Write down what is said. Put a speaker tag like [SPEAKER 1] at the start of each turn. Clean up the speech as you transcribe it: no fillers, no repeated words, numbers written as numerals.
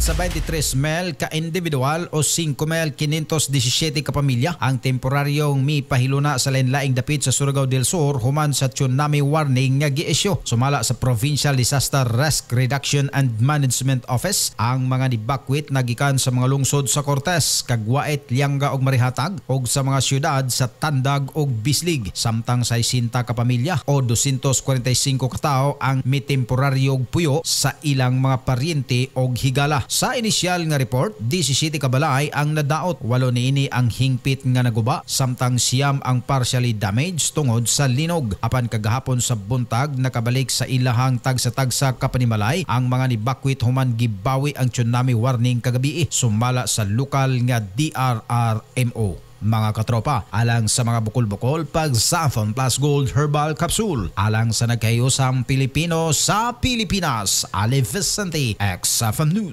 [SPEAKER 1] Sa 23 mil ka individual o 5,517 ka pamilya ang temporaryong mipahiluna sa lain-laing dapit sa Surigao del Sur human sa tsunami warning nga gi-issue. Sumala sa Provincial Disaster Risk Reduction and Management Office, ang mga nibakwit nagikan sa mga lungsod sa Cortes, Cagwait, Lianga ug Marihatag ug sa mga syudad sa Tandag ug Bislig, samtang 60 ka pamilya o 245 ka tawo ang mitemporaryong puyo sa ilang mga paryente og higala. Sa inisyal nga report, 17 ka balay ang nadaot, 8 niini ang hingpit nga naguba, samtang 9 ang partially damaged tungod sa linog. Apan kagahapon sa buntag, nakabalik sa ilahang tagsa-tagsa ka panimalay ang mga nibakwit human gibawi ang tsunami warning kagabi, sumala sa lokal nga DRRMO. Mga katropa, alang sa mga bukol-bukol, pag Xanthone Plus Gold Herbal Capsule. Alang sa nagkahiyusang Pilipino sa Pilipinas, Ali Vicente, XFM News.